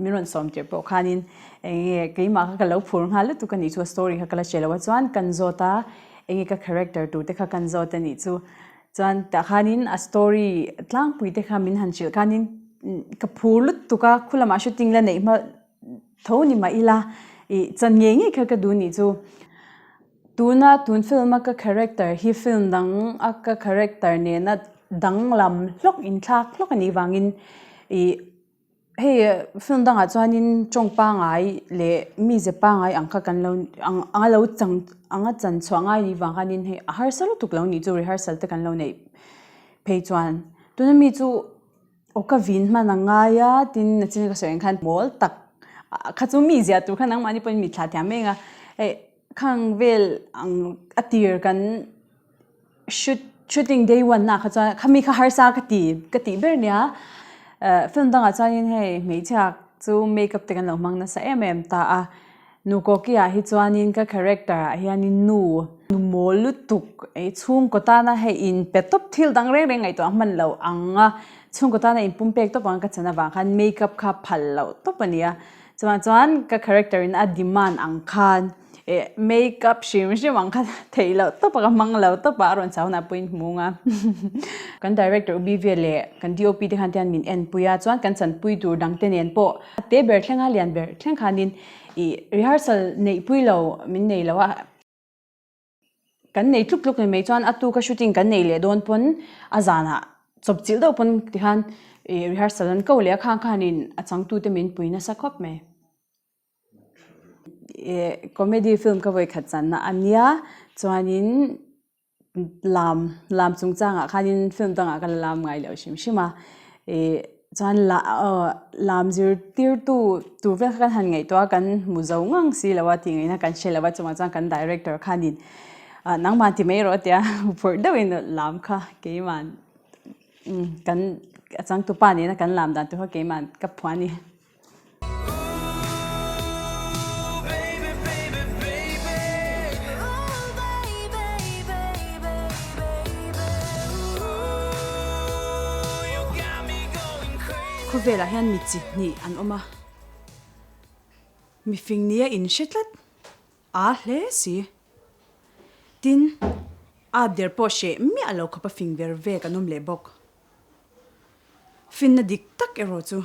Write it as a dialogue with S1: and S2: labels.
S1: min rawn sawm tirh pawh khanin eng nge keimah kha ka lo phur nghal lutuk a nih chu a story kha ka la hre lo a chuan kan zawt a eng nge ka character tur te kha kan zawt a nih chu chuan tah khanin a story tlangpui te kha min han hrilh khanin ka phur lutuk a khu lamah shooting la neih hma tho ni mah ila ih chan ngei ngei kha ka duh nih chu. Tuna tun film a ka character hi film dang a ka character nena danglam hlawk inthlak hlawk a nih vangin ih hei film dangah chuanin tawng pangai leh mize pangai ang kha kan lo ang anga lo chang anga chan chhuah ngai nih vang khanin hei a harsa lutuk lo nih chu rehearsal te kan lo neih phei chuan tuna mi chu. Aw ka vin hman a ngai a, tin nachin ka sawi ang khan mawl tak kha chu mi ziah tur kha nangmahni pawhin mi thlah thiam eng a, hei khang vel ang a tir kan shoot shooting day one na kha chuan khami kha harsa ka ti ka tih ber nia film dangah chuanin hei hmeichhia chu makeup te kan lo hmang nasa em em ta a. Nu Koki-ah hi chuanin ka character-ah hianin nu nu mawl lutuk ei chhungkaw tana hei inpe tawp thil dang reng reng ngaihtuah hman lo ang a, chhungkaw tana inpumpek tawp ang ka chan avang khan makeup kha phal loh tawp a ni a. Chuvang chuan ka character in a demand ang khan eh makeup hrim hrim ang kha theih loh tawp a ka hmang lo tawp a, a rawn chau hunah pawhin hmu ang a. Kan director U Bivia leh kan DOP te khan tian min enpui a, chuan kan chanpui tur dangte nen pawh a te ber thleng a lian ber thleng khanin Ih rehearsal neih pui lo min nei lo a, kan nei tluk tluk ni mai chuan a tuka shooting kan neih leh dawn pawn a zanah chawp chilh deuh pawn tikhan ih rehearsal an ko leh a khang khanin a changtute min pui nasa khawp mai. Ih comedy film ka vawikhat channa a nia chuanin Lam lam chungchangah khanin film dangah ka la lam ngai loh hrim hrim a ih chuan lah lam zirtirtu tur vel kha kan han ngaihtuah a kan hmu zo ngang si lo a tih ngaihna kan hre lo a chungah chuan kan director khanin ah nangmah ti mai rawh a tia phurh deuhin lam kha keimah kan a changtupa nena kan lam dan tur kha keimah ka phuah a ni. Khawvelah hian mi chi hnih an awm a, mifing nia inhre tlat a hle si. Tin, at der pawh hreh miah lo khawpa fing ver vek an awm leh bawk. Finna dik tak erawh chu.